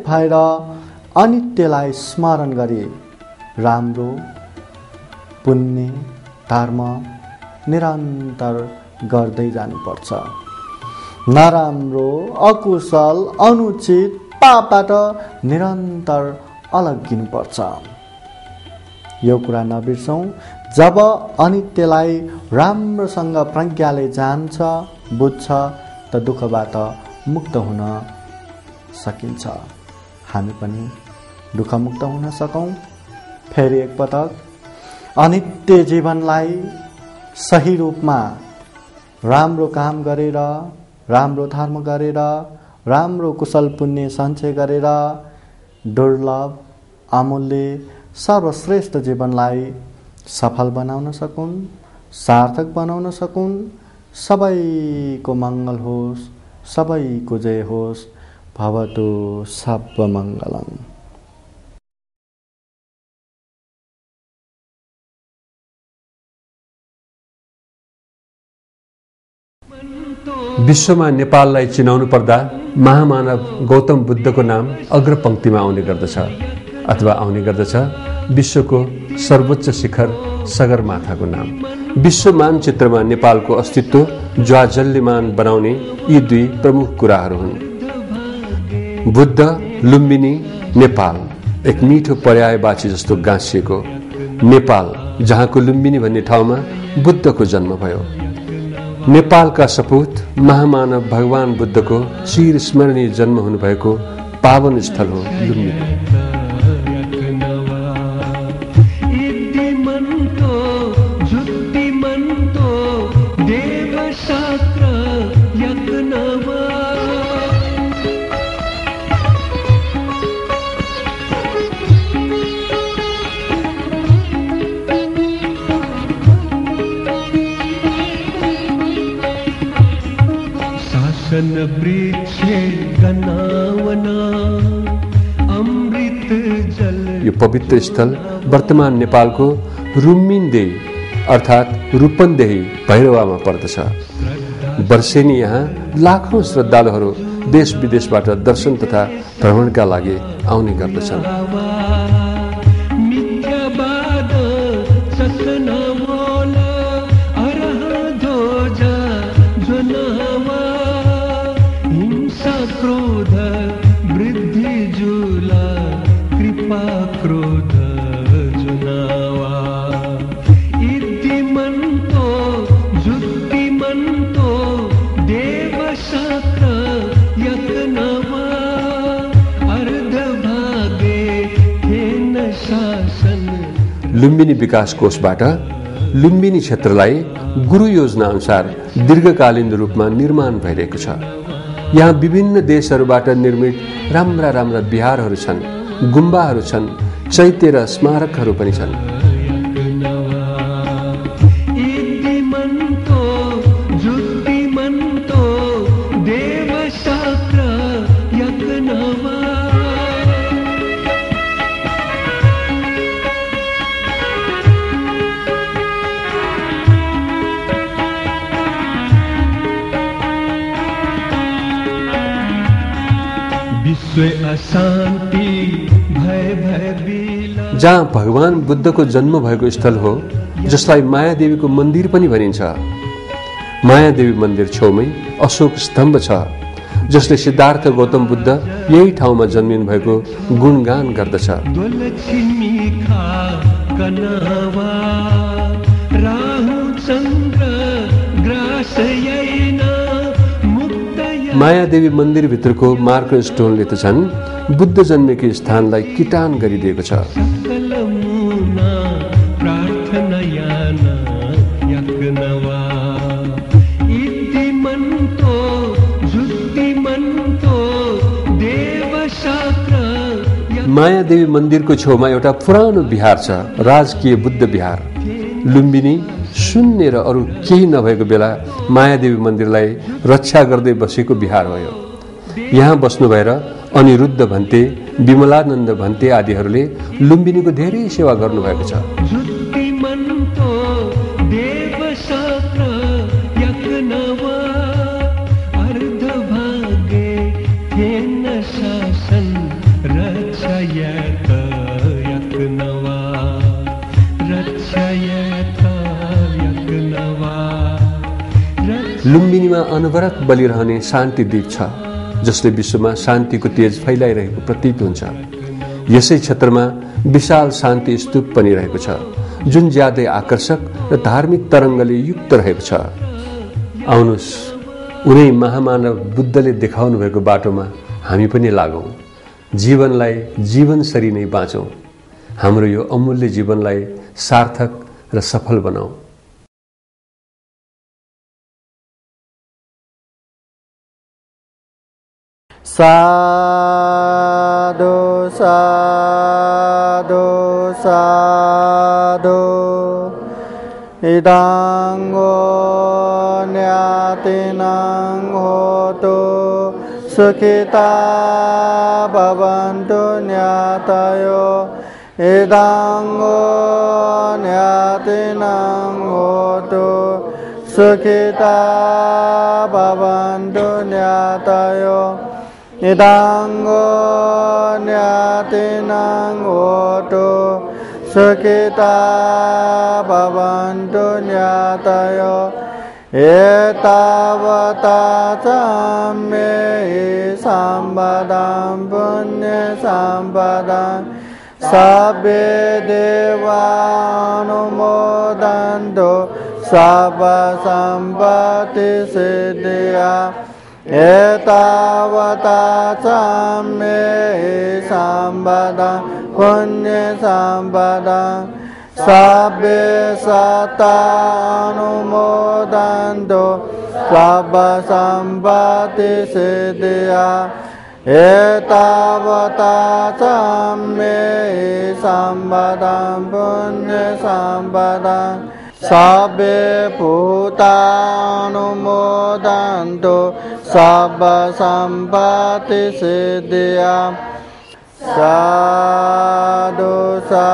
भएर अनित्यलाई स्मरण गरी राम्रो पुण्य धर्म निरन्तर गर्दै जानुपर्छ। नराम्रो अकुशल अनुचित पापबाट निरन्तर अलग्गिनुपर्छ। यो कुरा नबिर्सौँ। जब अनित्यलाई राम्रोसँग प्रज्ञाले जान्छ बुझ्छ त दुःखबाट मुक्त हुन सकिन्छ। हामी पनि दुःखमुक्त हुन सकौँ। फेरि एकपटक अनित्य जीवनलाई सही रूपमा राम्रो काम गरेर, राम्रो धर्म गरेर, राम्रो कुशल पुण्य सञ्चय गरेर दुर्लभ अमूल्य सर्वश्रेष्ठ जीवनलाई सफल बनाउन सकुन्, सार्थक बनाउन सकुन्। सबैको मङ्गल होस्, सबैको जय होस्। भवतु सर्वमङ्गलम्। विश्वमा नेपाललाई चिनाउनु पर्दा महामानव गौतम बुद्धको नाम अग्रपंक्तिमा आउने गर्दछ अथवा आउने गर्दछ। विश्वको सर्वोच्च शिखर सगरमाथाको नाम। विश्व मानचित्रमा नेपालको अस्तित्व ज्वाजल्यमान बनाउने यी दुई प्रमुख कुराहरू हुन्। बुद्ध, लुम्बिनी, नेपाल एक मिठो पर्यायवाची जस्तो गाँसिएको नेपाल, जहाँको लुम्बिनी भन्ने ठाउँमा बुद्धको जन्म भयो। नेपालका सपूत महामानव भगवान बुद्धको चिर स्मरणीय जन्म हुनुभएको पावन स्थल हो लुम्बिनी। यो पवित्र स्थल वर्तमान नेपालको रुम्मिनदेही अर्थात् रूपन्देही भैरवामा पर्दछ। वर्षेनी यहाँ लाखौं श्रद्धालुहरू देश विदेशबाट दर्शन तथा भ्रमणका लागि आउने गर्दछन्। लुम्बिनी विकास कोषबाट लुम्बिनी क्षेत्रलाई गुरु योजना अनुसार दीर्घकालीन रूपमा निर्माण भइरहेको छ। यहाँ विभिन्न देशहरूबाट निर्मित राम्रा राम्रा विहारहरू छन्, गुम्बाहरू छन्, चैत्य र स्मारकहरू पनि छन्। जहाँ भगवान बुद्धको जन्म भएको स्थल हो, जसलाई मायादेवीको मन्दिर पनि भनिन्छ। मायादेवी मन्दिर छेउमै अशोक स्तम्भ छ, जसले सिद्धार्थ गौतम बुद्ध यही ठाउँमा जन्मिनु भएको गुणगान गर्दछ। मायादेवी मन्दिर भित्रको मार्कर स्टोनले त झन् बुद्ध जन्मेको स्थानलाई किटान गरिदिएको छ। मायादेवी मन्दिरको छेउमा एउटा पुरानो विहार छ, राजकीय बुद्ध विहार। लुम्बिनी शून्य र अरू केही नभएको बेला मायादेवी मन्दिरलाई रक्षा गर्दै बसेको विहार हो। यहाँ बस्नु भएर अनिरुद्ध भन्ते, विमलानन्द भन्ते आदिहरूले लुम्बिनीको धेरै सेवा गर्नुभएको छ। लुम्बिनीमा अनवरत बलिरहने शान्ति दीप छ, जसले विश्वमा शान्तिको तेज फैलाइरहेको प्रतीत हुन्छ। यसै क्षेत्रमा विशाल शान्ति स्तूप पनि रहेको छ, जुन ज्यादै आकर्षक र धार्मिक तरङ्गले युक्त रहेको छ। आउनुस्, उनै महामानव बुद्धले देखाउनु भएको बाटोमा हामी पनि लागौं। जीवनलाई जीवनसरी नै बाँचौं। हाम्रो यो अमूल्य जीवनलाई सार्थक र सफल बनाऊ। साधु साधु साधु इदांगो न्यातिनां होतु सुखिता भवन्तु न्यातयो इदांगो न्यातिनां होतु सुखिता भवन्तु न्यातयो इदांगो न्यातिनां होतु सुखिता भवन्तु न्यातयो एतावता च मे सम्पदां पुण्य सम्पदां सब्बे देवानुमोदन्तु सर्व सम्पत्ति सिद्धिया एतावता च मे सम्पदां पुण्य सम्पदां सब्बे सत्तानुमोदन्तु सर्व सम्पत्ति सिद्धिया एतावता च मे सम्पदां पुण्य सम्पदां सब्बे भूतानुमोदन्तु सर्व सम्पत्ति सिद्धिया साधु साधु